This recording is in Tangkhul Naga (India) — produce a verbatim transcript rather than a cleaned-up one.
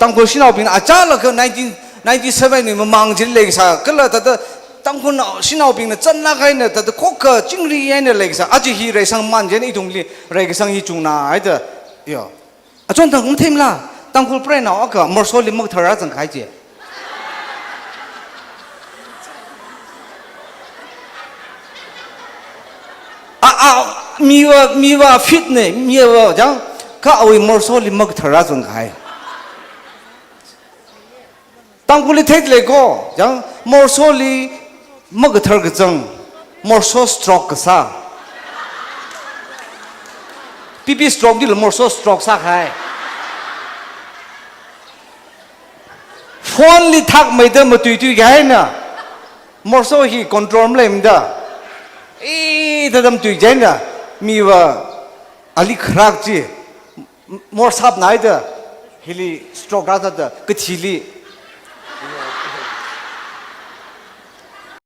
Tangkhul shanaobingna achālakha nineteen ninety-seven wui mamang chili leikasā, kala thāda Tangkhulnao shanaobingna chānlāk eina thāda khokkha chingri eina leikasā, aja hi reisangman chieina ithumli reikasang hi chungna haida. Yo. Achon thang matheimala, Tangkhul preinao akha Morsoli makathar rāzang kahai chi. A, a, miva, miva fit ne, miva chang, kha awui Morsoli makathar rāzang kahai. Tangkhulli theilei ko, chang, Morsoli makathar kazang, Morso stroke kasā. P P stroke dila Morso stroke sākahai. Phone li thakmeida matuitui kahaina. Morso hi control maleimada. Ee, thāda matui kahaina. Miva ali kharak chi. Morsap naida. Hili stroke rāsāda. Kathili.